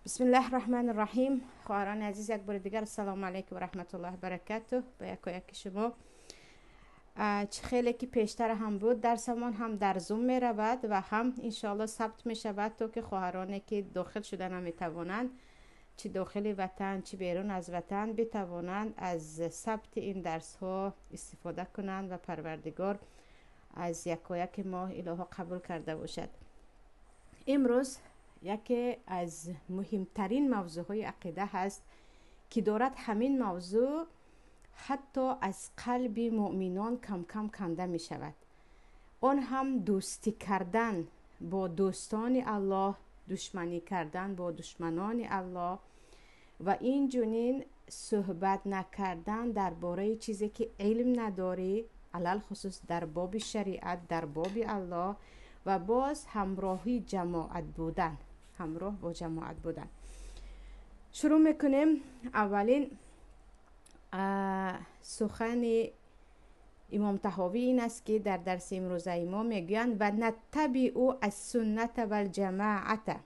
بسم الله الرحمن الرحیم. خواهران عزیز، یک بار دیگر السلام علیکم و رحمت الله برکاته به یکایک شما. چه خیلی که پیشتر هم بود، درسمان هم در زوم می رود و هم انشاءالله ثبت می شود تا که خواهرانی که داخل شده نمی توانند، چه داخل وطن چه بیرون از وطن، بتوانند از ثبت این درس ها استفاده کنند و پروردگار از یکایک ما الهی قبول کرده باشد. امروز یکی از مهمترین موضوع عقیده هست که دارد همین موضوع حتی از قلب مؤمنان کم کم کنده می شود. آن هم دوستی کردن با دوستان الله، دشمنی کردن با دشمنان الله و این چنین صحبت نکردن درباره چیزی که علم نداری، علی‌الخصوص در باب شریعت، در باب الله، و باز همراهی جماعت بودن، همراه با جماعت بودن. شروع میکنیم. اولین سخن امام طحاوی این است که در درس امروزه ما میگویند: و نتبع السنة و الجماعة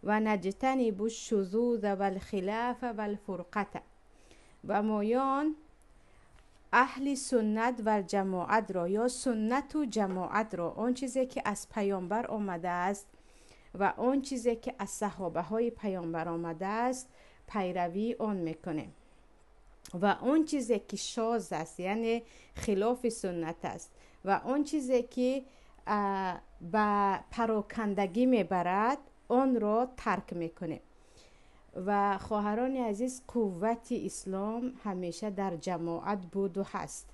و نجتنب الشذوذ و الخلاف و الفرقة. و مایان اهل سنت و جماعت را یا سنت و جماعت را، آن چیزی که از پیامبر آمده است و آن چیزی که از صحابه های پیامبر آمده است، پیروی آن میکنیم و آن چیزی که شاذ است، یعنی خلاف سنت است، و آن چیزی که به پراکندگی میبرد، آن را ترک میکنیم. و خواهران عزیز، قوت اسلام همیشه در جماعت بود و هست.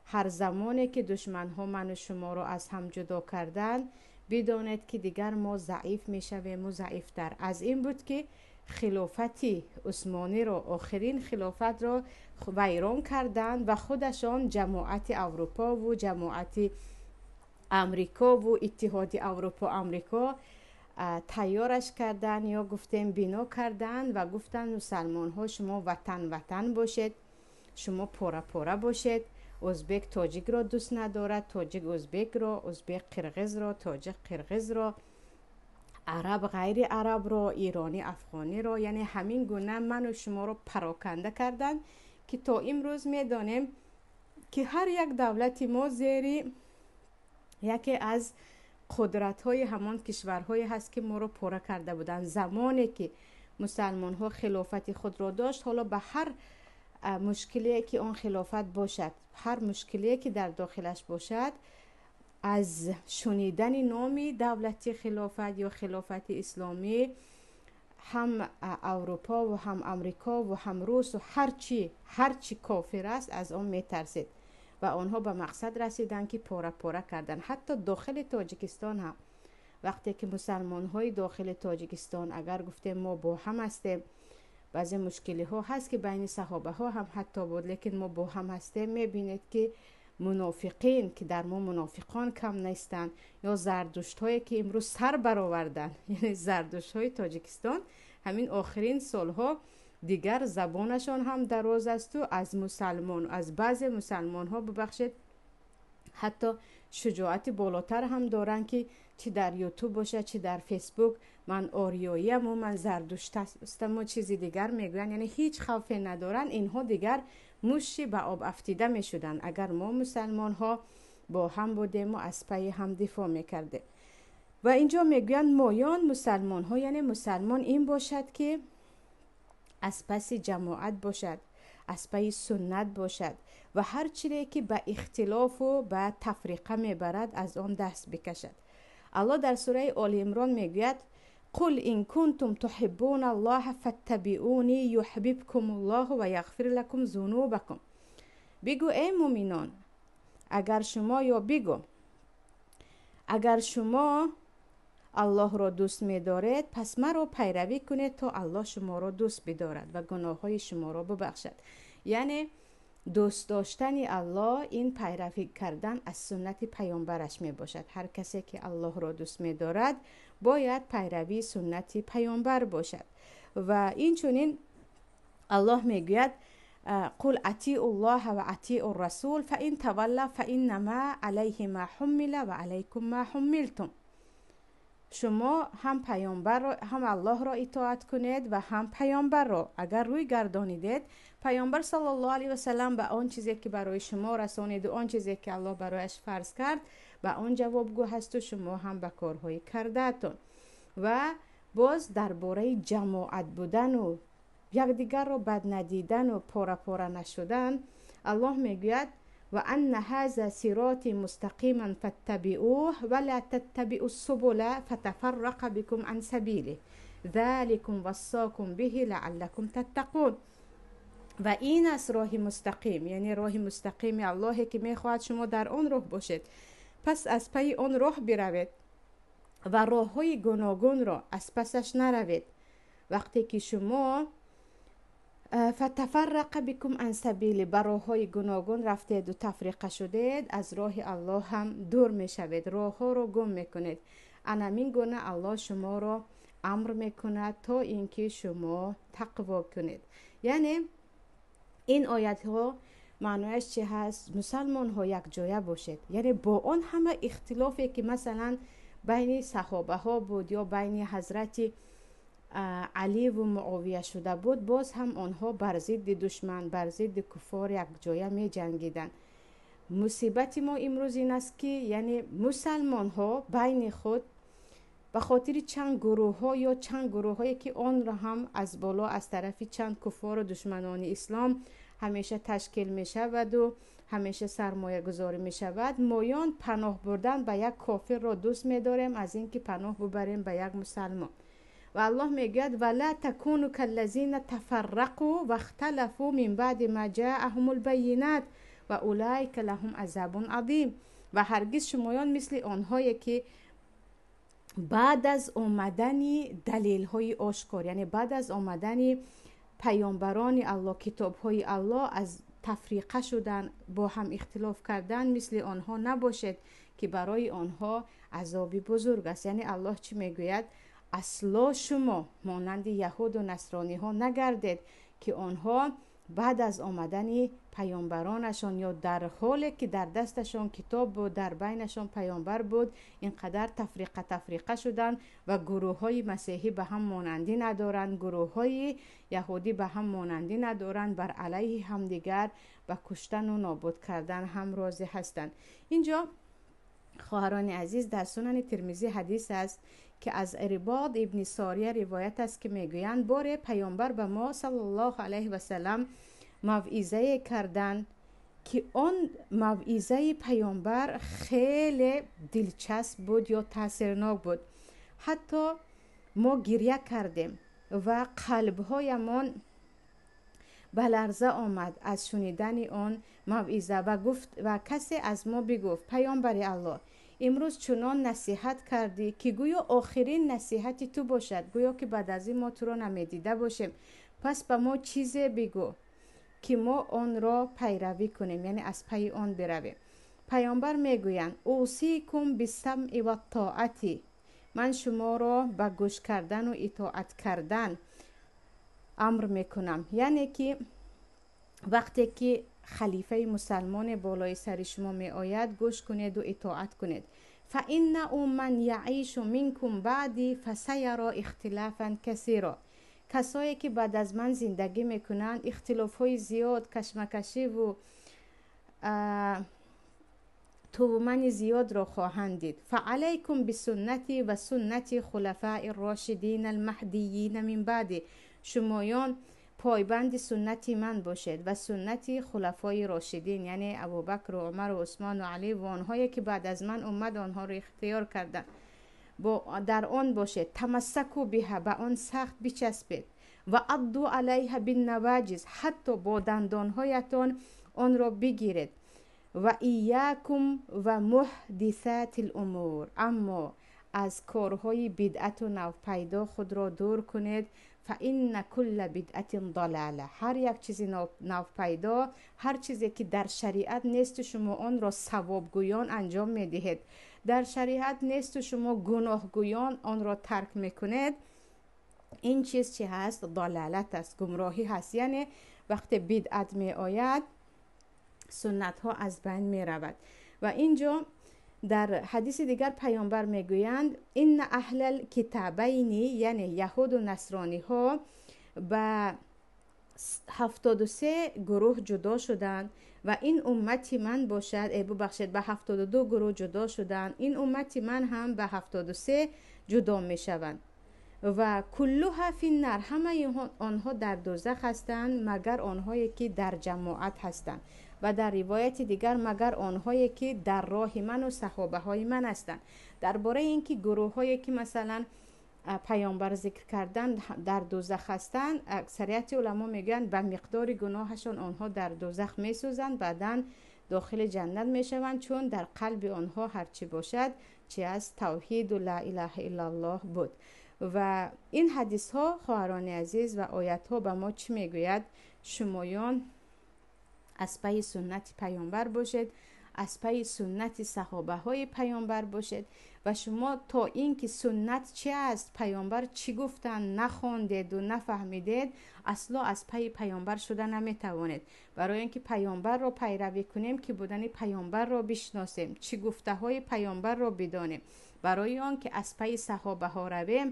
هر زمانی که دشمن ها من و شما را از هم جدا کردن، بدانید که دیگر ما ضعیف میشویم و ضعیفتر. از این بود که خلافت عثمانی را، آخرین خلافت را ویران کردند و خودشان جماعت اروپا و جماعت امریکا و اتحاد اروپا امریکا تیارش کردن یا گفتیم بنا کردن و گفتن مسلمان ها شما وطن وطن باشید، شما پاره پاره باشید. ازبک تاجیک را دوست ندارد، تاجیک ازبک را، ازبک قرغز را، تاجیک قرغز را، عرب غیر عرب را، ایرانی افغانی را. یعنی همین گونه من و شما را پراکنده کردن که تا امروز میدانیم که هر یک دولت ما زیر یکی از قدرت های همان کشورهایی هست که ما رو پاره کرده بودند. زمانی که مسلمان ها خلافت خود را داشت، حالا به هر مشکلی که آن خلافت باشد، هر مشکلی که در داخلش باشد، از شنیدن نام دولتی خلافت یا خلافت اسلامی هم اروپا و هم امریکا و هم روس و هرچی کافر است از آن میترسید و آنها به مقصد رسیدن که پاره پاره کردن. حتی داخل تاجیکستان هم وقتی که مسلمان های داخل تاجیکستان اگر گفتیم ما با هم هستیم، بعضی مشکلی ها هست که بین صحابه ها هم حتی بود، لیکن ما با هم هستیم، میبینید که منافقین که در ما منافقان کم نیستند یا زردشت هایی که امروز سر برآوردن، یعنی زردشت های تاجیکستان همین آخرین سالها دیگر زبانشان هم دراز است و از مسلمان، از بعض مسلمان ها ببخشید، حتی شجاعت بالاتر هم دارن که چی در یوتیوب باشه چی در فیسبوک، من آریاییم و من زردشت هستم و چیزی دیگر میگوین. یعنی هیچ خوفی ندارن. اینها دیگر موشی به آب افتیده میشدن اگر ما مسلمان ها با هم بودیم و از پی هم دفاع میکردیم. و اینجا میگویند مایان مسلمان ها، یعنی مسلمان این باشد که از پس جماعت باشد، از پی سنت باشد و هر چیزی که به اختلاف و به تفریقه میبرد از آن دست بکشد. الله در سوره آل عمران میگوید: قل إن كنتم تحبون الله فاتبعوني يحببكم الله و یغفر لكم ذنوبكم. بگو ای مؤمنان، اگر شما یا بگو اگر شما الله را دوست می‌دارید، پس مرا پیروی کنید تا الله شما را دوست بدارد و گناه‌های شما را ببخشد. یعنی دوست داشتن الله این پیروی کردن از سنت پیامبرش می باشد. هر کسی که الله را دوست می دارد باید پیروی سنت پیامبر باشد. و این چنین الله می گوید: قل اطیعوا الله و اطیعوا الرسول فان تولوا فانما علیه ما حمل و علیکم ما حملتم. Шумо ҳам паёмбарро, ҳам Аллоҳро итоат кунед ва ҳам паёмбарро. Агар рӯй гардонидед, паёмбар саллаллоҳу алайҳи васаллам ба он чизе ки барои шумо расонид ва он чизе ки Аллоҳ барояш фарз кард, ба он ҷавобгӯ ҳасту шумо ҳам ба корҳои кардаатон. Ва боз дар бораи ҷамоат будану якдигарро бад надидану пора-пора нашудан Аллоҳ мегӯяд: ва анна ҳаза сироти мустақиман фаттабиуҳ ва ла таттабиу ссубула фатафаррақа бикум ан сабилиҳ заликум вассокум биҳи лааллакум таттақун. Ва ин аст роҳи мустақим, яъне роҳи мустақими Аллоҳе ки мехоҳад шумо дар он роҳ бошед. Пас аз пайи он роҳ биравед ва роҳҳои гуногунро аз пасаш наравед. Вақте ки шумо фатафаррақа бикум ан сабили, ба роҳҳои гуногун рафтеду тафриқа шудед, аз роҳи Аллоҳ ҳам дур мешавед, роҳҳоро гум мекунед. Анамин гуна Аллоҳ шуморо амр мекунад то ин ки шумо тақво кунед. Яъне ин оятҳо маънояш чи ҳаст? Мусалмонҳо якҷоя бошед, яъне бо он ҳама ихтилофе ки масалан байни саҳобаҳо буд ё байни ҳазрати Аливу Муовия шуда буд, боз ҳам онҳо бар зидди душман, бар зидди куффор якҷоя меҷангиданд. Мусибати мо имрӯз ин аст ки яъне мусалмонҳо байни худ ба хотири чанд гурӯҳҳо ё чанд гурӯҳҳое ки онро ҳам аз боло аз тарафи чанд куффору душманони ислом ҳамеша ташкил мешаваду ҳамеша сармоягузорӣ мешавад, моён паноҳ бурдан ба як кофирро дӯст медорем аз ин ки паноҳ бубарем ба як мусалмон. Ва Аллоҳ мегӯяд: ва ла такуну каллазина тафаррақу вахталафу мин баъди ма ҷааҳумул байинат ва улайка лаҳум азабун азим. Ва ҳаргиз шумоён мисли онҳое ки баъд аз омадани далелҳои ошкор, яъне баъд аз омадани паёмбарони Аллоҳ, китобҳои Аллоҳ аз тафриқа шудан, бо ҳам ихтилоф кардан, мисли онҳо набошед ки барои онҳо азоби бузург аст. Яъне Аллоҳ чӣ мегӯяд? Асло шумо монанди яҳуду насрониҳо нагардед ки онҳо баъд аз омадани паёмбаронашон ё дар ҳоле ки дар дасташон китоб буд, дар байнашон паёмбар буд, ин қадар тафриқа тафриқа шуданд ва гурӯҳҳои масеҳӣ ба ҳам монандӣ надоранд, гурӯҳҳои яҳудӣ ба ҳам монандӣ надоранд, бар алайҳи ҳамдигар ба куштану нобуд кардан ҳам розӣ ҳастанд. Инҷо хоҳарони азиз, дар Сунани Тирмизӣ ҳадис аст ки аз Ирбод ибни Сория ривоят аст ки мегӯянд: боре паёмбар ба мо саллаллоҳу алайҳи васаллам мавъизае карданд ки он мавъизаи паёмбар хеле дилчасп буд ё таъсирнок буд. Ҳатто мо гиря кардем ва қалбҳоямон ба ларза омад аз шунидани он мавъиза. Ва гуфт, ва касе аз мо бигуфт: паёмбари Аллоҳ, имрӯз чунон насиҳат кардӣ ки гӯё охирин насиҳати ту бошад, гӯё ки баъд аз ин мо туро намедида бошем. Пас ба мо чизе бигӯ ки мо онро пайравӣ кунем, яъне аз пайи он биравем. Паёмбар мегӯянд: усикум биссамъи ваттоати, ман шуморо ба гӯш кардану итоат кардан амр мекунам. Яъне ки вақте ки халифаи мусалмоне болои сари шумо меояд, гӯш кунеду итоат кунед. фаиннаҳу ман яишу минкум баъди фасаяро ихтилафан касиро, касое ки баъд аз ман зиндагӣ мекунанд, ихтилофҳои зиёд, кашмакашиву тувмани зиёдро хоҳанд дид. фаалайкум бисуннати ва суннати хулафаи рошидин алмаҳдиина мин баъди, шумоён пойбанди суннати ман бошед ва суннати хулафои рошидин, яъне Абубакру Умару Усмону Алӣ ва онҳое ки баъд аз ман омад, онҳоро ихтиёр карданд, дар он бошед. тамассаку биҳа, ба он сахт бичаспед. ва адду алайҳа биннаваҷиз, ҳатто бо дандонҳоятон онро бигиред. ва иякум ва муҳдисати лумур, аммо аз корҳои бидъату навпайдо худро дур кунед. фаинна кулла бидъатин далала, ҳар як чизи навпайдо, ҳар чизе ки дар шариат несту шумо онро савобгӯён анҷом медиҳед, дар шариат несту шумо гуноҳгӯён онро тарк мекунед, ин чиз чи ҳаст? Далалат аст, гумроҳӣ ҳаст. Яъне вақте бидъат меояд, суннатҳо аз байн меравад. Ва инҷо Дар ҳадиси дигар паёмбар мегӯянд: инна аҳлал китабайни, яъне яҳуду насрониҳо ба 73 гурӯҳ ҷудо шуданд ва ин уммати ман бошад, бубахшед, ба 72 гурӯҳ ҷудо шуданд, ин уммати ман ҳам ба 73 ҷудо мешаванд ва куллуҳа финнар, ҳамаи онҳо дар дӯзах ҳастанд, магар онҳое ки дар ҷамоат ҳастанд ва дар ривояти дигар магар онҳое ки дар роҳи ману саҳобаҳои ман ҳастанд. Дар бораи ин ки гурӯҳҳое ки масалан паёмбар зикр кардан дар дӯзах ҳастанд, аксарияти уламо мегӯянд ба миқдори гуноҳашон онҳо дар дӯзах месӯзанд, баъдан дохили ҷаннат мешаванд, чун дар қалби онҳо ҳарчи бошад чи аз тавҳиду ла илаҳа иллаллоҳ буд. Ва ин ҳадисҳо, хоҳарони азиз, ва оятҳо ба мо чӣ мегӯяд? Шумоён аз пайи суннати паёмбар бошед, аз пайи суннати саҳобаҳои паёмбар бошед ва шумо то ин ки суннат чи аст, паёмбар чӣ гуфтанд, нахондеду нафаҳмидед, асло аз пайи паёмбар шуда наметавонед. Барои ин ки паёмбарро пайравӣ кунем, ки будани паёмбарро бишносем, чӣ гуфтаҳои паёмбарро бидонем. Барои он ки аз пайи саҳобаҳо равем,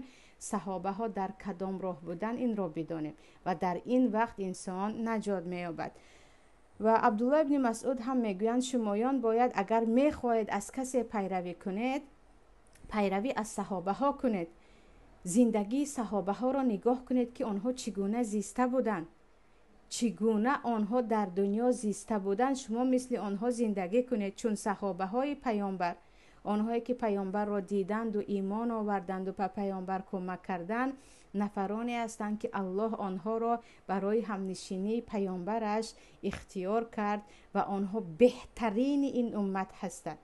саҳобаҳо дар кадом роҳ буданд, инро бидонем ва дар ин вақт инсон наҷот меёбад. Ва Абдулло ибни Масъуд ҳам мегӯянд: шумоён бояд агар мехоҳед аз касе пайравӣ кунед, пайравӣ аз саҳобаҳо кунед. Зиндагии саҳобаҳоро нигоҳ кунед, ки онҳо чӣ гуна зиста буданд, чӣ гуна онҳо дар дунё зиста буданд. Шумо мисли онҳо зиндагӣ кунед, чун саҳобаҳои паёмбар, онҳое ки паёмбарро диданду имон оварданду ба паёмбар кӯмак карданд, нафароне ҳастанд ки Аллоҳ онҳоро барои ҳамнишинии паёмбараш ихтиёр кард ва онҳо беҳтарини ин уммат ҳастанд.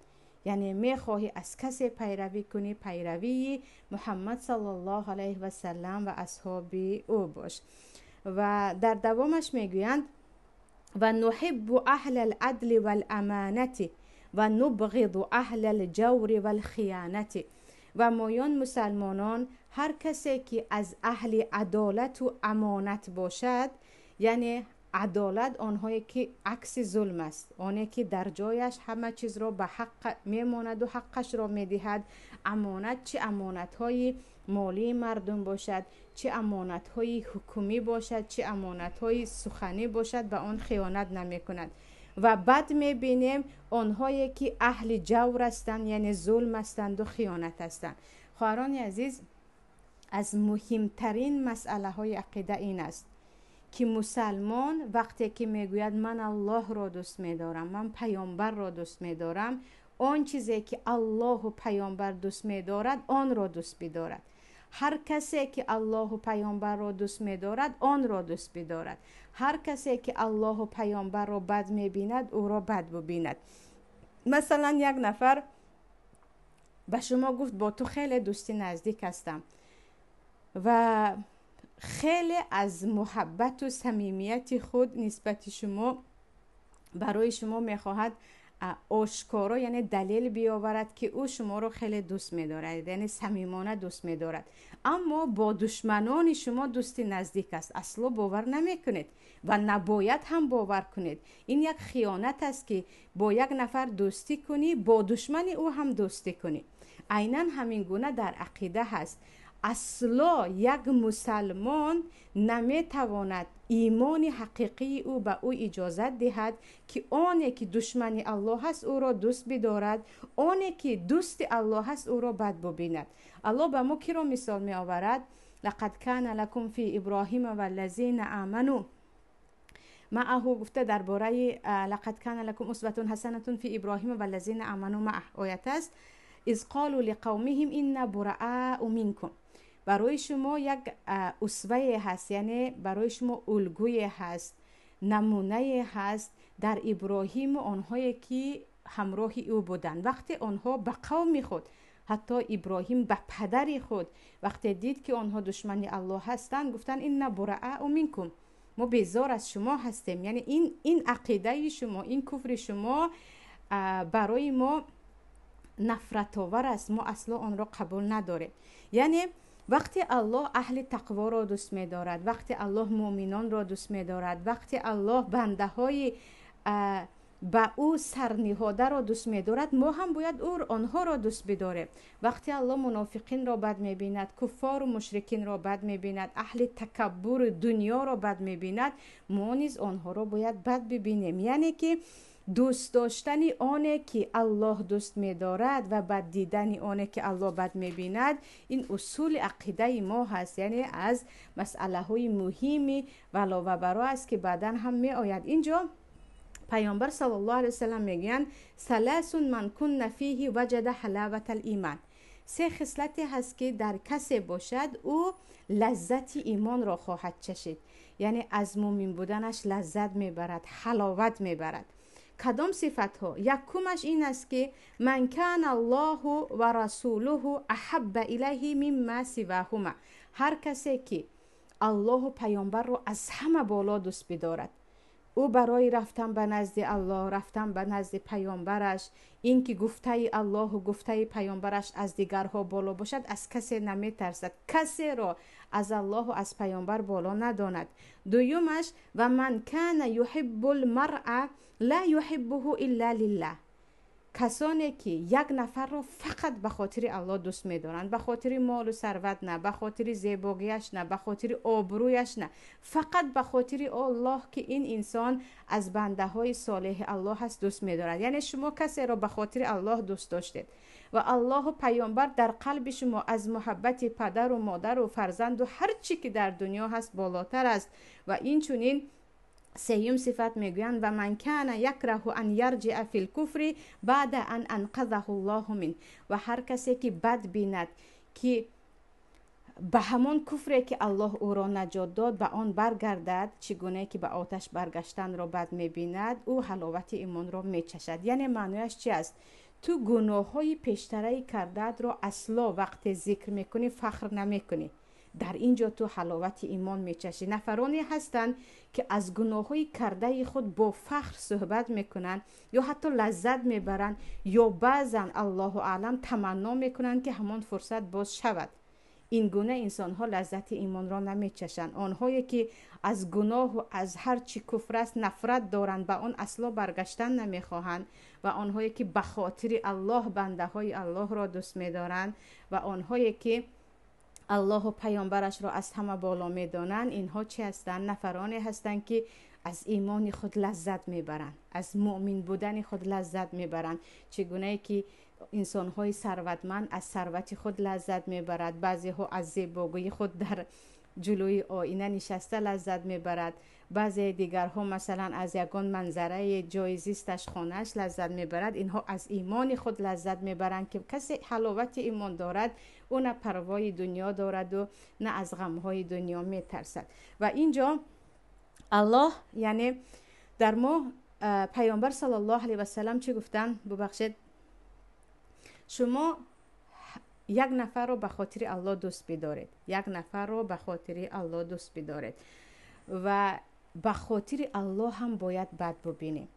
Яъне мехоҳӣ аз касе пайравӣ кунӣ, пайравии Муҳаммад саллаллоҳу алайҳи васаллам ва асҳоби ӯ бош. Ва дар давомаш мегӯянд: ва нуҳиббу аҳлал адли вал аманати ва нубғиду аҳлал ҷаври вал хиянати. Ва моён мусалмонон ҳар касе ки аз аҳли адолату амонат бошад, яъне адолат онҳое ки акси зулм аст, оне ки дар ҷояш ҳама чизро ба ҳақ мемонаду ҳаққашро медиҳад. Амонат чӣ амонатҳои молии мардум бошад, чӣ амонатҳои ҳукумӣ бошад, чӣ амонатҳои суханӣ бошад, ба он хиёнат намекунад. Ва бад мебинем онҳое ки аҳли ҷавр ҳастанд, яъне зулм ҳастанду хиёнат ҳастанд. Хоҳарони азиз, аз муҳимтарин масъалаҳои ақида ин аст ки мусалмон вақте ки мегӯяд ман Аллоҳро дӯст медорам, ман паёмбарро дӯст медорам, он чизе ки Аллоҳу паёмбар дӯст медорад, онро дӯст бидорад. Ҳар касе ки Аллоҳу паёмбарро дӯст медорад, онро дӯст бидорад. Ҳар касе ки Аллоҳу паёмбарро бад мебинад, ӯро бад бубинад. Масалан, як нафар ба шумо гуфт: бо ту хеле дӯсти наздик ҳастам, ва хеле аз муҳаббату самимияти худ нисбати шумо барои шумо мехоҳад ошкоро, яъне далел биёварад, ки ӯ шуморо хеле дӯст медорад, яъне самимона дӯст медорад, аммо бо душманони шумо дӯсти наздик аст. Асло бовар намекунед ва набояд ҳам бовар кунед. Ин як хиёнат аст, ки бо як нафар дӯстӣ кунӣ, бо душмани ӯ ҳам дӯстӣ кунӣ. Айнан ҳамин гуна дар ақида ҳаст. Асло як мусалмон наметавонад имони ҳақиқии ӯ ба ӯ иҷозат диҳад, ки оне ки душмани Аллоҳ аст, ӯро дӯст бидорад, оне ки дӯсти Аллоҳ аст, ӯро бад бубинад. Аллоҳ ба мо киро мисол меоварад? Лақад кана лакум фи Иброҳима валлазина аману маъаҳу гуфта, дар бораи лақад кана лакум усватун ҳасанатун фи Иброҳима валлазина аману маъаҳ оят аст. Из қолу лиқавмиҳим инна бураау минкум. Барои шумо як усвае ҳаст, яъне барои шумо улгӯе ҳаст, намунае ҳаст дар Иброҳиму онҳое ки ҳамроҳи ӯ буданд. Вақте онҳо ба қавми худ, ҳатто Иброҳим ба падари худ, вақте дид ки онҳо душмани Аллоҳ ҳастанд, гуфтанд: инна бураау минкум, мо безор аз шумо ҳастем, яъне ин ақидаи шумо, ин куфри шумо барои мо нафратовар аст, мо асло онро қабул надорем. Яъне вақте Аллоҳ аҳли тақворо дӯст медорад, вақте Аллоҳ муъминонро дӯст медорад, вақте Аллоҳ бандаҳои ба ӯ сарниҳодаро дӯст медорад, мо ҳам бояд онҳоро дӯст бидорем. Вақте Аллоҳ мунофиқинро бад мебинад, куффору мушрикинро бад мебинад, аҳли такаббури дунёро бад мебинад, мо низ онҳоро бояд бад бибинем. Яъне ки дӯст доштани оне ки Аллоҳ дӯст медорад ва бад дидани оне ки Аллоҳ бад мебинад, ин усули ақидаи мо ҳаст, яъне аз масъалаҳои муҳими вало ва баро аст ки баъдан ҳам меояд. Инҷо Пайғамбар саллаллоҳу алайҳи васаллам мегӯянд: саласун ман кунна фиҳи ваҷада ҳалаватал иман. Се хислате ҳаст ки дар касе бошад, ӯ лаззати имонро хоҳад чашид, яъне аз мӯмин буданаш лаззат мебарад, ҳаловат мебарад. Кадом сифатҳо? Якумаш ин аст ки ман кана Аллоҳу ва расулуҳу аҳабба илайҳи мимма сиваҳума. Ҳар касе ки Аллоҳу паёмбарро аз ҳама боло дӯст бидорад, ӯ барои рафтан ба назди Аллоҳ, рафтан ба назди паёмбараш, ин ки гуфтаи Аллоҳу гуфтаи паёмбараш аз дигарҳо боло бошад, аз касе наметарсад, касеро аз Аллоҳу аз паёмбар боло надонад. Дуюмаш ва ман кана юҳиббул маръа ла юҳиббуҳу илла лиллаҳ. Касоне ки як нафарро фақат ба хотири Аллоҳ дӯст медоранд, ба хотири молу сарват на, ба хотири зебогиаш на, ба хотири обрӯяш на, фақат ба хотири Аллоҳ ки ин инсон аз бандаҳои солеҳи Аллоҳ аст дӯст медорад. Яъне шумо касеро ба хотири Аллоҳ дӯст доштед ва Аллоҳу паёмбар дар қалби шумо аз муҳаббати падару модару фарзанду ҳар чӣ ки дар дунё ҳаст болотар аст. Ва инчунин сеюм сифат мегӯянд: ва ман кана якраҳу ан ярҷиа фил куфри баъда ан анқазаҳу ллоҳу мин. Ва ҳар касе ки бад бинад ки ба ҳамон куфре ки Аллоҳ ӯро наҷот дод ба он баргардад, чӣ гунае ки ба оташ баргаштанро бад мебинад, ӯ ҳаловати имонро мечашад. Яъне маънояш чи аст? Ту гуноҳҳои пештараи кардаатро асло вақте зикр мекунӣ фахр намекунӣ. Дар ин ҷо ту ҳаловати имон мечашӣ. Нафароне ҳастанд ки аз гуноҳҳои кардаи худ бо фахр суҳбат мекунанд ё ҳатто лаззат мебаранд, ё баъзан Аллоҳу аълам таманно мекунанд ки ҳамон фурсат боз шавад. Ин гуна инсонҳо лаззати имонро намечашанд. Онҳое ки аз гуноҳу аз ҳар чӣ куфр аст нафрат доранд, ба он асло баргаштан намехоҳанд, ва онҳое ки ба хотири Аллоҳ бандаҳои Аллоҳро дӯст медоранд ва онҳое ки Аллоҳу паёмбарашро аз ҳама боло медонанд, инҳо чӣ ҳастанд? Нафароне ҳастанд ки аз имони худ лаззат мебаранд, аз муъмин будани худ лаззат мебаранд. Чӣ гунае ки инсонҳои сарватманд аз сарвати худ лаззат мебарад, баъзеҳо аз зебогии худ дар ҷулӯи оина нишаста лаззат мебарад, баъзе дигарҳо масалан аз ягон манзараи ҷои зисташ, хонааш лаззат мебарад. Инҳо аз имони худ лаззат мебаранд ки касе ҳаловати имон дорад, ӯ на парвои дунё дораду на аз ғамҳои дунё метарсад. Ва инҷо Аллоҳ, яъне дар мо Пайғамбар саллаллоҳу алайҳи васаллам чӣ гуфтанд? Бубахшед, шумо як нафарро ба хотири Аллоҳ дӯст бидоред, як нафарро ба хотири Аллоҳ дӯст бидоред ва ба хотири Аллоҳ ҳам бояд бад бубинем.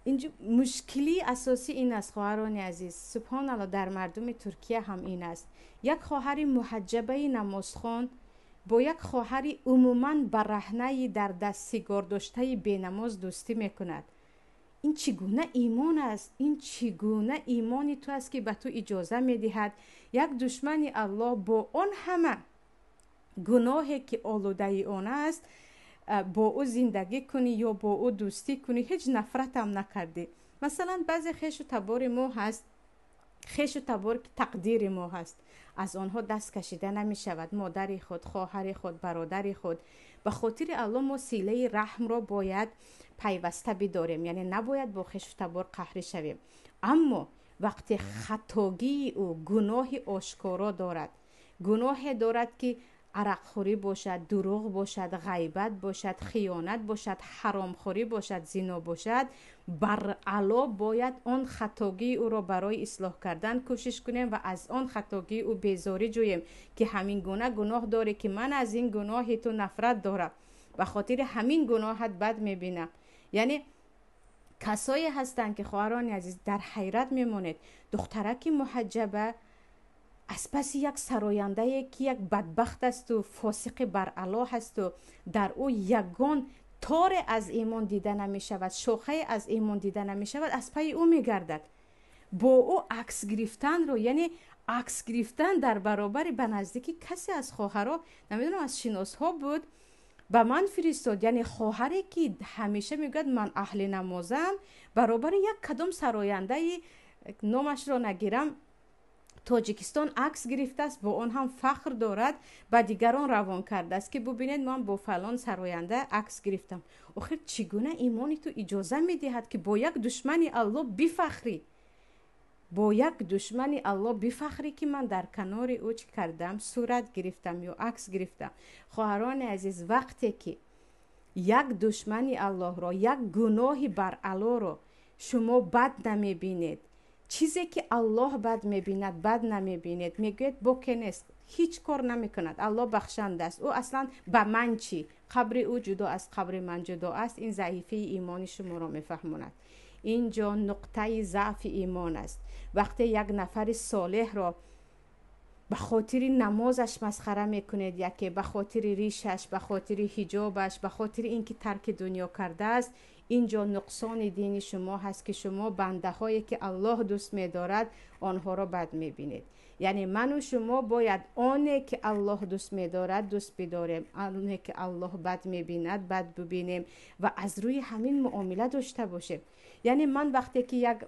Инҷо мушкилии асосӣ ин аст, хоҳарони азиз, субҳоналлоҳ, дар мардуми Туркия ҳам ин аст. Як хоҳари муҳаҷҷабаи намозхон бо як хоҳари умуман бараҳнаи дар даст сигор доштаи бенамоз дӯстӣ мекунад. Ин чӣ гуна имон аст? Ин чӣ гуна имони ту аст ки ба ту иҷоза медиҳад як душмани Аллоҳ бо он ҳама гуноҳе ки олудаи он аст бо ӯ зиндагӣ кунӣ ё бо ӯ дӯстӣ кунӣ? Ҳеҷ нафратам накардӣ. Масалан, баъзе хешу табори мо ҳаст, хешу табор ки тақдири мо ҳаст, аз онҳо даст кашида намешавад. Модари худ, хоҳари худ, бародари худ. Ба хотири Аллоҳ мо силаи раҳмро бояд пайваста бидорем, яъне набояд бо хешу табор қаҳрӣ шавем. Аммо вақте хатогии ӯ гуноҳи ошкоро дорад, гуноҳе дорад ки арақхӯрӣ бошад, дурӯғ бошад, ғайбат бошад, хиёнат бошад, ҳаромхӯрӣ бошад, зино бошад, баръало бояд он хатогии ӯро барои ислоҳ кардан кӯшиш кунем ва аз он хатогии ӯ безорӣ ҷӯем ки ҳамин гуна гуноҳ дорӣ ки ман аз ин гуноҳи ту нафрат дорам, ба хотири ҳамин гуноҳат бад мебинам. Яъне касое ҳастанд ки, хоҳарони азиз, дар ҳайрат мемонед, духтараки муҳаҷҷаба аз паси як сарояндае ки як бадбахт асту фосиқи баръало ҳасту дар ӯ ягон Торе аз имон дида намешавад, шохае аз имон дида намешавад, аз пайи ӯ мегардад. Бо ӯ акс гирифтанро, яъне акс гирифтан дар баробари ба наздики касе аз хоҳаро, намедонам, аз шиносҳо буд, ба ман фиристод. Яъне хоҳаре ки ҳамеша мегӯяд ман аҳли намозам, баробари як кадом сарояндаи, номашро нагирам, Тоҷикистон акс гирифтааст, бо он ҳам фахр дорад, ба дигарон равон кардааст ки бубинед, ман бо фалон сароянда акс гирифтам. Охир чӣ гуна имони ту иҷоза медиҳад, ки бо як душмани Аллоҳ бифахрӣ? Бо як душмани Аллоҳ бифахрӣ, ки ман дар канори ӯ чӣ кардам, сурат гирифтам ё акс гирифтам. Хоҳарони азиз, вақте ки як душмани Аллоҳро, як гуноҳи баръалоро шумо бад намебинед, чизе ки Аллоҳ бад мебинад бад намебинед, мегӯяд боке нест, ҳеҷ кор намекунад, Аллоҳ бахшанда аст, ӯ аслан ба ман чӣ, қабри ӯ ҷудо аст, қабри ман ҷудо аст, ин заифии имони шуморо мефаҳмонад. Инҷо нуқтаи заъфи имон аст. Вақте як нафари солеҳро ба хотири намозаш масхара мекунед, яке ба хотири ришаш, ба хотири ҳиҷобаш, ба хотири ин ки тарки дунё кардааст, инҷо нуқсони дини шумо ҳаст, ки шумо бандаҳое ки Аллоҳ дӯст медорад онҳоро бад мебинед. Яъне ману шумо бояд оне ки Аллоҳ дӯст медорад дӯст бидорем, оне ки Аллоҳ бад мебинад бад бибинем ва аз рӯи ҳамин муомила дошта бошем. Яъне ман вақте ки як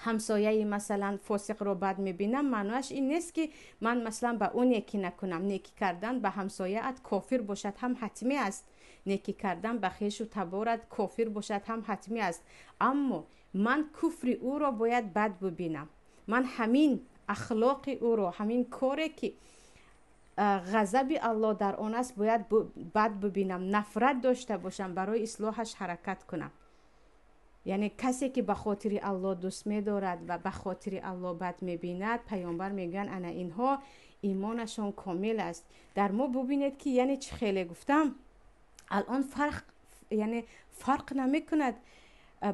ҳамсояи масалан фосиқро бад мебинам, маънояш ин нест ки ман масалан ба ӯ некӣ накунам. Некӣ кардан ба ҳамсояат кофир бошад ҳам ҳатмӣ аст, некӣ кардан ба хешу таборат кофир бошад ҳам ҳатмӣ аст, аммо ман куфри ӯро бояд бад бибинам. Ман ҳамин ахлоқи ӯро, ҳамин коре ки ғазаби Аллоҳ дар он аст бояд бад бибинам, нафрат дошта бошам, барои ислоҳаш ҳаракат кунам. Яъне касе ки ба хотири Аллоҳ дӯст медорад ва ба хотири Аллоҳ бад мебинад, паёмбар мегӯянд ана инҳо имонашон комил аст. Дар мо бубинед ки яъне чӣ хеле гуфтам, алон фарқ, яъне фарқ намекунад.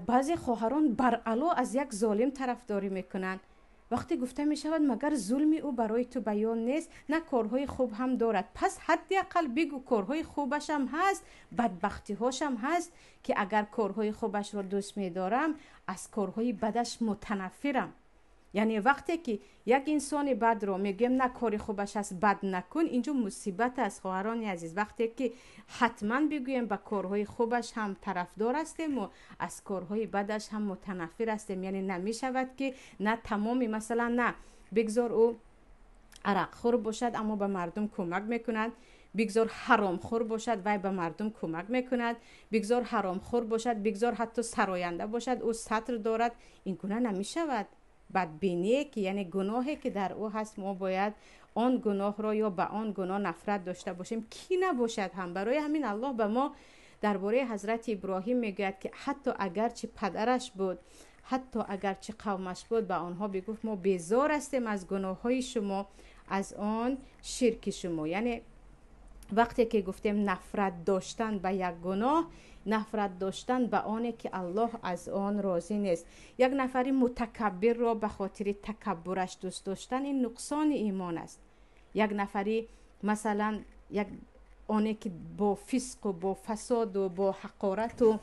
Баъзе хоҳарон баръало аз як золим тарафдорӣ мекунанд. Вақте гуфта мешавад магар зулми ӯ барои ту баён нест, на корҳои хуб ҳам дорад, пас ҳадди ақал бигӯ корҳои хубашам ҳаст, бадбахтиҳошам ҳаст, ки агар корҳои хубашро дӯст медорам, аз корҳои бадаш мутанаффирам. Яъне вақте ки як инсони бадро мегӯем на кори хубаш аст, бад накун, инҷо мусибат аст, хоҳарони азиз. Вақте ки ҳатман бигӯем ба корҳои хубаш ҳам тарафдор ҳастем ва аз корҳои бадаш ҳам мутанаффир ҳастем, яъне намешавад ки на тамоми масалан на бигзор ӯ арақхӯр бошад, аммо ба мардум кӯмак мекунад, бигзор ҳаромхӯр бошад, вай ба мардум кӯмак мекунад, бигзор ҳаромхӯр бошад, бигзор ҳатто сароянда бошад, ӯ сатр дорад, ин гуна намешавад. Бадбиние ки яъне гуноҳе ки дар ӯ ҳаст, мо бояд он гуноҳро ё ба он гуноҳ нафрат дошта бошем, ки набошад ҳам. Барои ҳамин Аллоҳ ба мо дар бораи ҳазрати Иброҳим мегӯяд ки ҳатто агарчи падараш буд, ҳатто агарчи қавмаш буд, ба онҳо бигуфт мо безор ҳастем аз гуноҳҳои шумо, аз он ширки шумо. Яъне вақте ки гуфтем нафрат доштан ба як гуноҳ, нафрат доштан ба оне ки Аллоҳ аз он розӣ нест. Як нафари мутакаббирро ба хотири такаббураш дӯст доштан ин нуқсони имон аст. Як нафари масалан як оне ки бо фисқу бо фасоду бо ҳақорату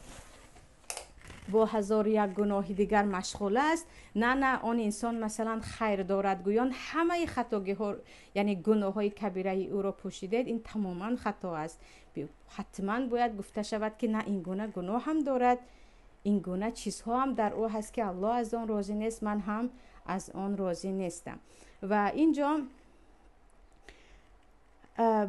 бо ҳазору як гуноҳи дигар машғул аст, на он инсон масалан хайр дорад, гӯён ҳамаи хатогиҳо, яъне гуноҳҳои кабираи ӯро пӯшидед, ин тамоман хато аст. Ҳатман бояд гуфта шавад ки на ин гуна гуноҳ ҳам дорад, ин гуна чизҳо ҳам дар ӯ ҳаст ки Аллоҳ аз он розӣ нест, ман ҳам аз он розӣ нестам. Ва инҷо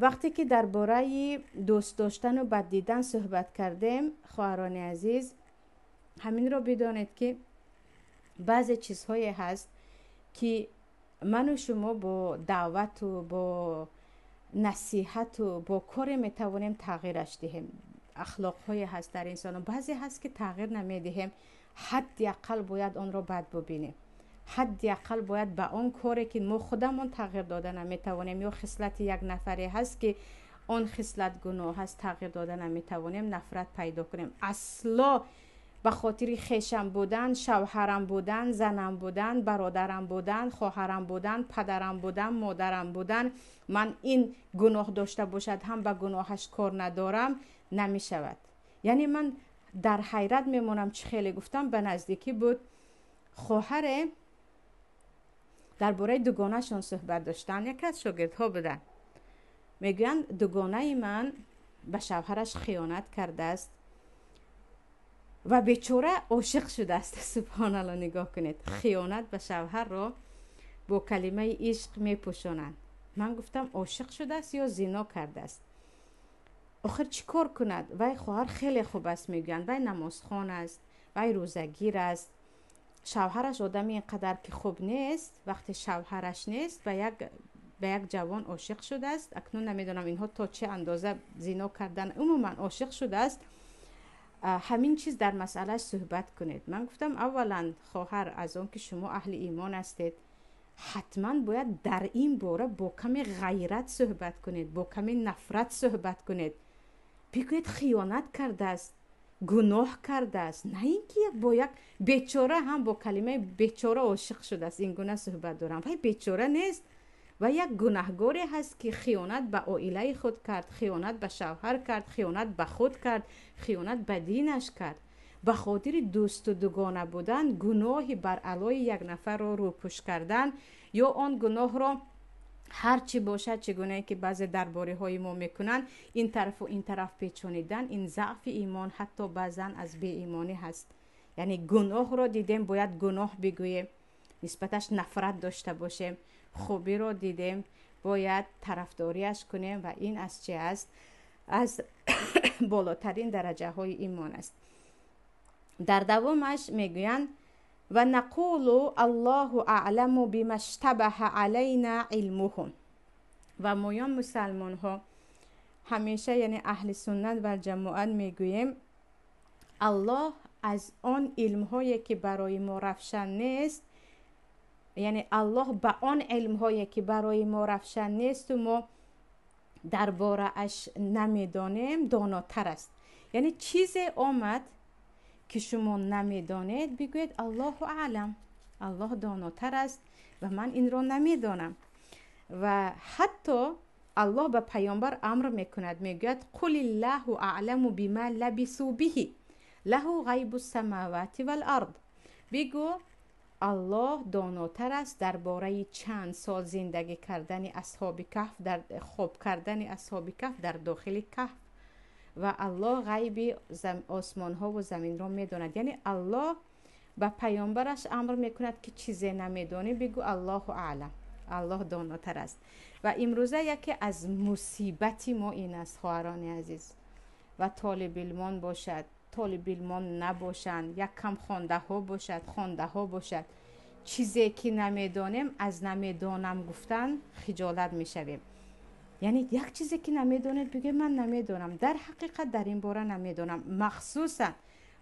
вақте ки дар бораи дӯст доштану бад дидан суҳбат кардем, хоҳарони азиз, ҳаминро бидонед ки баъзе чизҳое ҳаст ки ману шумо бо даъвату бо насиҳату бо коре метавонем тағйираш диҳем. Ахлоқҳое ҳаст дар инсону баъзе ҳаст ки тағйир намедиҳем. Ҳадди ақал бояд онро бад бубинем, ҳадди ақал бояд ба он коре ки мо худамон тағйир дода наметавонем, ё хислати як нафаре ҳаст ки он хислат гуноҳ аст, тағйир дода наметавонем, нафрат пайдо кунем. Асло ба хотири хешам будан, шавҳарам будан, занам будан, бародарам будан, хоҳарам будан, падарам будан, модарам будан, ман ин гуноҳ дошта бошад ҳам ба гуноҳаш кор надорам, намешавад. Яъне ман дар ҳайрат мемонам, чӣ хеле гуфтам, ба наздикӣ буд, хоҳаре дар бораи дугонаашон суҳбат доштанд, яке аз шогирдҳо буданд. Мегӯянд, дугонаи ман ба шавҳараш хиёнат кардааст ва бечора ошиқ шудааст. Субҳоналло, нигоҳ кунед, хиёнат ба шавҳарро бо калимаи ишқ мепӯшонанд. Ман гуфтам, ошиқ шудааст ё зино кардааст? Охир чӣ кор кунад? Вай хоҳар хеле хуб аст, мегӯянд, вай намозхон аст, вай рӯзагир аст. Шавҳараш одами ин қадар ки хуб нест. Вақте шавҳараш нест, ба як ҷавон ошиқ шудааст. Акнун намедонам, инҳо то чӣ андоза зино кардан, умуман ошиқ шудааст. Ҳамин чиз дар масъалааш суҳбат кунед. Ман гуфтам, аввалан, хоҳар, аз он ки шумо аҳли имон ҳастед, ҳатман бояд дар ин бора бо каме ғайрат суҳбат кунед, бо каме нафрат суҳбат кунед. Бигӯед, хиёнат кардааст, гуноҳ кардааст, на ин ки бо як бечора ҳам бо калимаи бечора ошиқ шудааст, ин гуна суҳбат дорам. Вай бечора нест ва як гунаҳгоре ҳаст, ки хиёнат ба оилаи худ кард, хиёнат ба шавҳар кард, хиёнат ба худ кард, хиёнат ба динаш кард. Ба хотири дӯсту дугона будан гуноҳи бар алои як нафарро рӯпӯш кардан ё он гуноҳро ҳар чӣ бошад, чӣ гунае ки баъзе дарбориҳои мо мекунанд, ин тарафу ин тараф печонидан, ин заъфи имон, ҳатто баъзан аз беимонӣ ҳаст. Яъне гуноҳро дидем, бояд гуноҳ бигӯем, нисбаташ нафрат дошта бошем. Хубиро дидем, бояд тарафдориаш кунем. Ва ин аз чи аст? Аз болотарин дараҷаҳои имон аст. Дар давомаш мегӯянд: ва нақулу аллоҳу аъламу бима штабаҳа алайна илмуҳу. Ва моён мусалмонҳо ҳамеша, яъне аҳли суннат валҷамоат, мегӯем, Аллоҳ аз он илмҳое ки барои мо равшан нест, яъне Аллоҳ ба он илмҳое ки барои мо равшан несту мо дар борааш намедонем, донотар аст. Яъне чизе омад ки шумо намедонед, бигӯед: Аллоҳу аълам, Аллоҳ донотар аст ва ман инро намедонам. Ва ҳатто Аллоҳ ба паёмбар амр мекунад, мегӯяд: қулиллаҳу аъламу бима лабису биҳи лаҳу ғайбу самавати вал ард. Бигӯ, Аллоҳ донотар аст дар бораи чанд сол зиндагӣ кардани асҳоби каҳф, дар хоб кардани асҳоби каҳф дар дохили каҳф, ва Аллоҳ ғайби осмонҳову заминро медонад. Яъне Аллоҳ ба паёмбараш амр мекунад, ки чизе намедонӣ, бигӯ: Аллоҳу аълам, Аллоҳ донотар аст. Ва имрӯза яке аз мусибати мо ин аст, хоҳарони азиз, ва толибилмон бошад, толибилмон набошанд, як кам хондаҳо бошад, хондаҳо бошад, чизе ки намедонем, аз намедонам гуфтан хиҷолат мешавем. Яъне як чизе ки намедонед, бигӯед: ман намедонам, дар ҳақиқат дар ин бора намедонам. Махсусан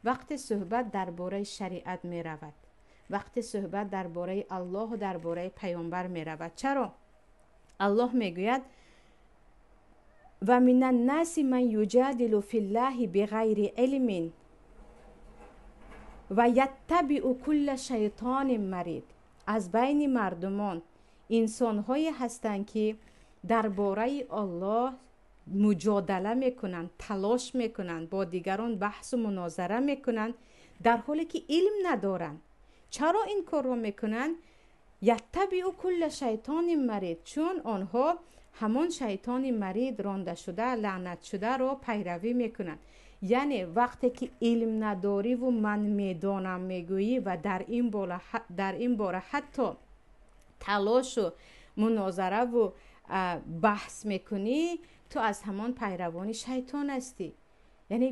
вақте суҳбат дар бораи шариат меравад, вақте суҳбат дар бораи Аллоҳу дар бораи паёмбар меравад. Чаро Аллоҳ мегӯяд: ва минаннаси ман юҷадилу филлаҳи биғайри илмин ва яттабиу кулла шайтонин марид. Аз байни мардумон инсонҳое ҳастанд, ки дар бораи Оллоҳ муҷодала мекунанд, талош мекунанд, бо дигарон баҳсу мунозара мекунанд, дар ҳоле ки илм надоранд. Чаро ин корро мекунанд? Яттабиу кулла шайтонин марид, чун онҳо ҳамон шайтони марид, рондашуда, лаънатшударо пайравӣ мекунанд. Яъне вақте ки илм надориву ман медонам мегӯӣ ва дар ин бора ҳатто талошу мунозараву баҳс мекунӣ, ту аз ҳамон пайравони шайтон ҳастӣ. Яъне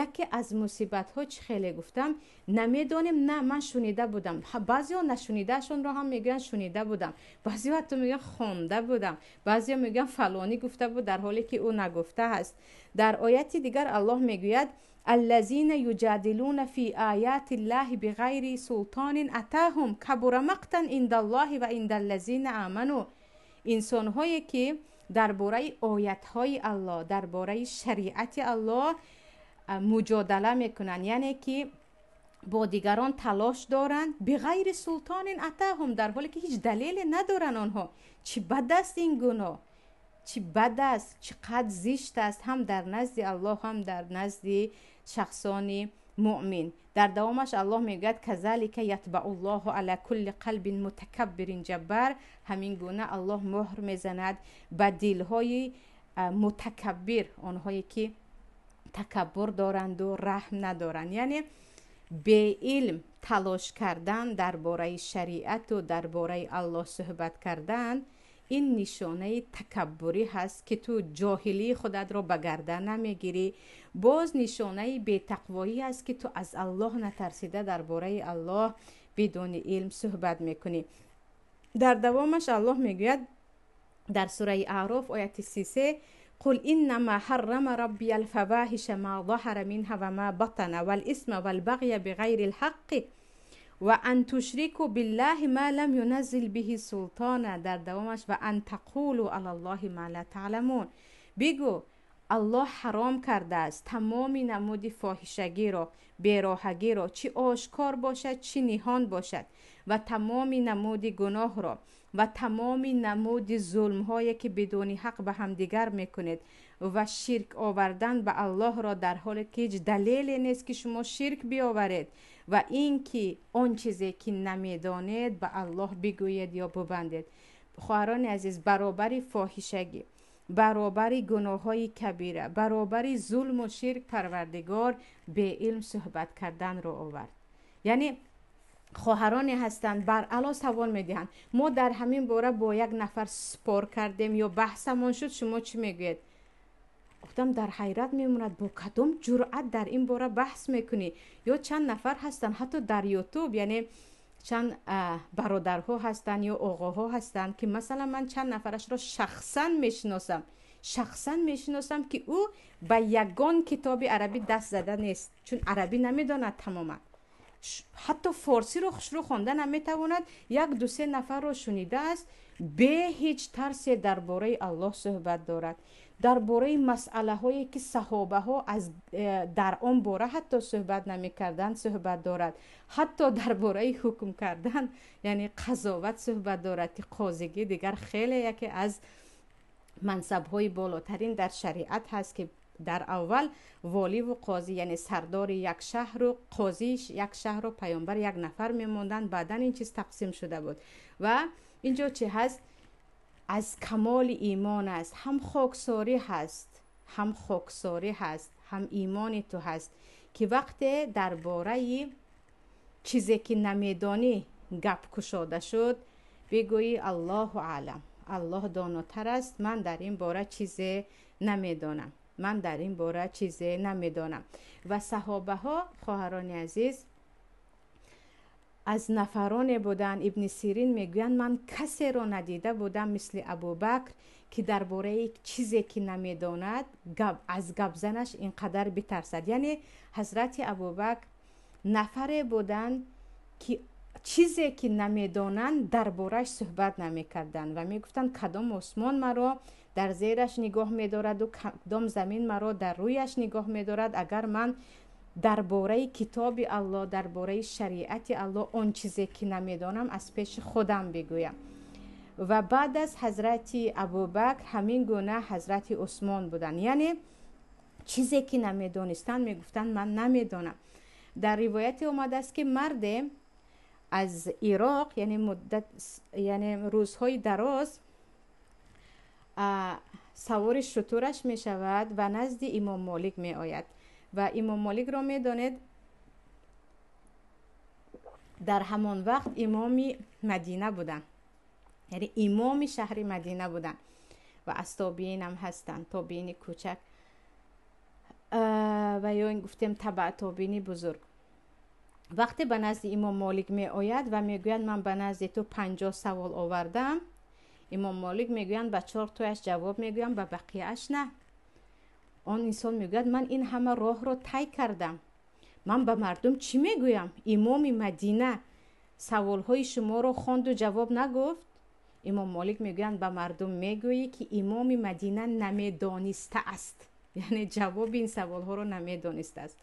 яке аз мусибатҳо, чӣ хеле гуфтам, намедонем, на ман шунида будам. Баъзеҳо нашунидаашонро ҳам мегӯянд шунида будам, баъзеҳо ҳатто мегӯянд хонда будам, баъзеҳо мегӯянд фалонӣ гуфта буд, дар ҳоле ки ӯ нагуфта аст. Дар ояти дигар Аллоҳ мегӯяд: аллазина юҷадилуна фи ояти ллаҳи биғайри султонин атаҳум кабура мақтан индаллоҳи ва индаллазина аману. Инсонҳое ки дар бораи оятҳои Аллоҳ, дар бораи шариати Аллоҳ муҷодала мекунанд, яъне ки бо дигарон талош доранд, биғайри султонин атаҳум, дар ҳоле ки ҳеҷ далеле надоранд онҳо. Чӣ бад аст ин гуноҳ! чӣ бад аст, чӣ қадр зишт аст, ҳам дар назди Аллоҳ, ҳам дар назди шахсони муъмин. Дар давомаш Аллоҳ мегӯяд: казалика ятбауллоҳу ала кулли қалбин мутакаббирин ҷаббар. Ҳамин гуна Аллоҳ муҳр мезанад ба дилҳои мутакаббир, онҳое ки такаббур доранду раҳм надоранд. Яъне беилм талош кардан дар бораи шариату дар бораи Аллоҳ суҳбат кардан, ин нишонаи такаббурӣ ҳаст, ки ту ҷоҳилии худатро ба гардан намегирӣ. Боз нишонаи бетақвоӣ аст, ки ту аз Аллоҳ натарсида дар бораи Аллоҳ бидуни илм суҳбат мекунӣ. Дар давомаш Аллоҳ мегӯяд дар сураи Аъроф, ояти 33: قل إنما حرم ربي الفواحش ما ظهر منها وما بطن والإثم والبغي بغير الحق وأن تشركوا بالله ما لم ينزل به سلطانا. дар давомаш: وأن تقولوا على الله ما لا تعلمون. Бигӯ, Аллоҳ ҳаром кардааст тамоми намуди фоҳишагиро, бероҳагиро, чӣ ошкор бошад, чӣ ниҳон бошад, ва тамоми намуди гуноҳро, ва тамоми намуди зулмҳое, ки бидуни ҳақ ба ҳамдигар мекунед, ва ширк овардан ба Аллоҳро, дар ҳоле ки ҳеҷ далеле нест, ки шумо ширк биёваред, ва ин ки он чизе ки намедонед, ба Аллоҳ бигӯед ё бубандед. Хоҳарони азиз, баробари фоҳишагӣ, баробари гуноҳҳои кабира, баробари зулму ширк Парвардигор беилм суҳбат карданро овард. Яъне хоҳароне ҳастанд, баръало савол медиҳанд: мо дар ҳамин бора бо як нафар спор кардем ё баҳсамон шуд, шумо чӣ мегӯед? Одам дар ҳайрат мемонад, бо кадом ҷуръат дар ин бора баҳс мекунӣ? Ё чанд нафар ҳастанд, ҳатто дар Ютуб, яъне чанд бародарҳо ҳастанд ё оғоҳо ҳастанд, ки масалан ман чанд нафарашро шахсан мешиносам, шахсан мешиносам, ки ӯ ба ягон китоби арабӣ даст зада нест, чун арабӣ намедонад тамоман, ҳатто форсиро хушрӯ хонда наметавонад. Як ду-се нафарро шунидааст, бе ҳеҷ тарсе дар бораи Аллоҳ суҳбат дорад, дар бораи масъалаҳое, ки саҳобаҳо аз дар он бора ҳатто суҳбат намекарданд, суҳбат дорад, ҳатто дар бораи ҳукм кардан, яъне қазоват суҳбат дорад, ки қозигӣ дигар хеле яке аз мансабҳои болотарин дар шариат ҳаст, ки дар аввал воливу қозӣ, яъне сардори як шаҳру қозии як шаҳру паёмбар як нафар мемонданд, баъдан ин чиз тақсим шуда буд. Ва инҷо чӣ ҳаст? Аз камоли имон аст, ҳам хоксорӣ ҳаст, ҳам хоксорӣ ҳаст, ҳам имони ту ҳаст, ки вақте дар бораи чизе ки намедонӣ гап кушода шуд, бигӯӣ: Аллоҳу аълам, Аллоҳ донотар аст, ман дар ин бора чизе намедонам, ман дар ин бора чизе намедонам. Ва саҳобаҳо, хоҳарони азиз, аз нафароне буданд, Ибни Сирин мегӯянд: ман касеро надида будам мисли Абубакр, ки дар бораи чизе ки намедонад, аз гапзанаш ин қадар битарсад. Яъне ҳазрати Абубакр нафаре буданд, ки чизе ки намедонанд, дар борааш суҳбат намекарданд ва мегуфтанд: кадом осмон маро дар зераш нигоҳ медораду кадом замин маро дар рӯяш нигоҳ медорад, агар ман дар бораи китоби Аллоҳ, дар бораи шариати Аллоҳ он чизе ки намедонам, аз пеши худам бигӯям? Ва баъд аз ҳазрати Абубакр ҳамин гуна ҳазрати Усмон буданд, яъне чизе ки намедонистанд, мегуфтанд: ман намедонам. Дар ривояте омадааст, ки марде аз Ироқ, яъне муддат, яъне рӯзҳои дароз савори шутураш мешавад ва назди Имом Молик меояд. Ва Имом Моликро медонед, дар ҳамон вақт имоми Мадина буданд, яъне имоми шаҳри Мадина буданд ва аз тобиинам ҳастанд, тобиини кӯчак ва ё ин гуфтем табаа тобиини бузург. Вақте ба назди Имом Молик меояд ва мегӯяд: ман ба назди ту 50 савол овардам. Имом Молик мегӯянд: ба чор тояш ҷавоб мегӯям, ба бақияаш на. Он инсон мегӯяд: ман ин ҳама роҳро тай кардам, ман ба мардум чӣ мегӯям? Имоми Мадина саволҳои шуморо хонду ҷавоб нагуфт. Имом Молик мегӯянд: ба мардум мегӯӣ, ки имоми Мадина намедонистааст, яъне ҷавоби ин саволҳоро намедонистааст.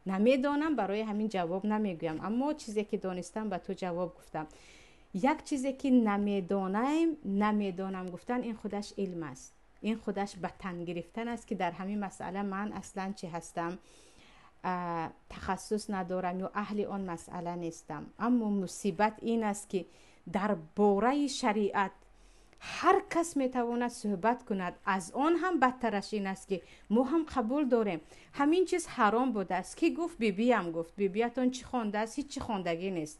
Намедонам, барои ҳамин ҷавоб намегӯям, аммо чизе ки донистам, ба ту ҷавоб гуфтам. Як чизе ки намедонаем, намедонам гуфтан, ин худаш илм аст. Ин худаш ба тан гирифтан аст, ки дар ҳамин масъала ман аслан чӣ ҳастам, тахассус надорам ё аҳли он масъала нестам. Аммо мусибат ин аст, ки дар бораи шариат ҳар кас метавонад суҳбат кунад. Аз он ҳам бадтараш ин аст, ки мо ҳам қабул дорем, ҳамин чиз ҳаром будааст. Кӣ гуфт? Бибиям гуфт. Бибиятон чӣ хондааст? Ҳеҷ чӣ хондагӣ нест.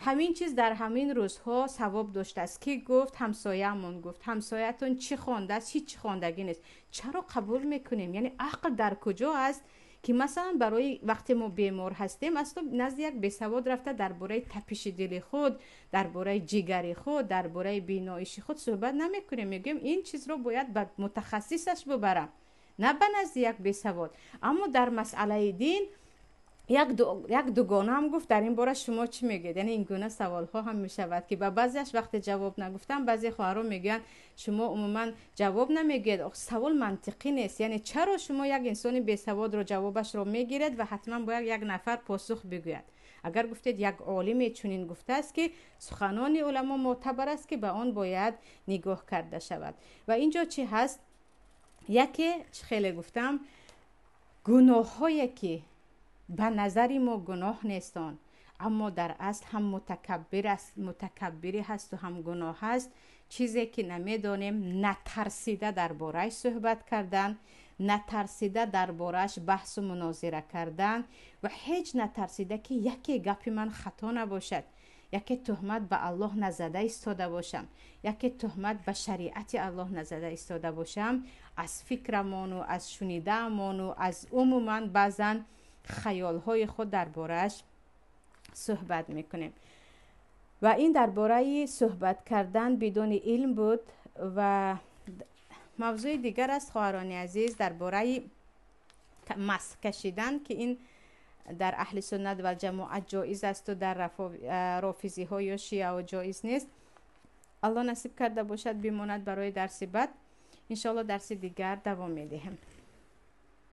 Ҳамин чиз дар ҳамин рӯзҳо савоб доштааст. Кӣ гуфт? Ҳамсояамон гуфт. Ҳамсоятон чӣ хондааст? Ҳеҷ чӣ хондагӣ нест. Чаро қабул мекунем? Яъне ақл дар куҷо аст, ки масалан барои вақте мо бемор ҳастем, асло назди як бесавод рафта дар бораи тапиши дили худ, дар бораи ҷигари худ, дар бораи биноиши худ суҳбат намекунем. Мегӯем, ин чизро бояд ба мутахассисаш бубарам, на ба назди як бесавод. Аммо дар масъалаи дин як дугонаам гуфт, дар ин бора шумо чӣ мегӯед? Яъне ин гуна саволҳо ҳам мешавад, ки ба баъзеаш вақте ҷавоб нагуфтам, баъзе хоҳарон мегӯянд, шумо умуман ҷавоб намегӯед, савол мантиқӣ нест. Яъне чаро шумо як инсони бесаводро ҷавобашро мегиред ва ҳатман бояд як нафар посух бигӯяд? Агар гуфтед, як олиме чунин гуфтааст, ки суханони уламо мӯътабар аст, ки ба он бояд нигоҳ карда шавад. Ва ин ҷо чӣ ҳаст? Яке, чӣ хеле гуфтам, гуноҳҳое ки ба назари мо гуноҳ нестанд, аммо дар асл ҳам мутакаббир аст, мутакаббирӣ ҳасту ҳам гуноҳ аст. Чизе ки намедонем, натарсида дар борааш суҳбат кардан, натарсида дар борааш баҳсу мунозира кардан ва ҳеҷ натарсида, ки яке гапи ман хато набошад, яке туҳмат ба Аллоҳ назада истода бошам, яке туҳмат ба шариати Аллоҳ назада истода бошам. Аз фикрамону аз шунидаамону аз умуман баъзан хаёлҳои худ дар борааш суҳбат мекунем. Ва ин дар бораи суҳбат кардан бидуни илм буд. Ва мавзӯи дигар аст, хоҳарони азиз, дар бораи масх кашидан, ки ин дар аҳли суннат вал ҷамоат ҷоиз асту дар рофизиҳо ё шиао ҷоиз нест. Аллоҳ насиб карда бошад, бимонад барои дарси баъд. Иншоалло, дарси дигар давом медиҳем.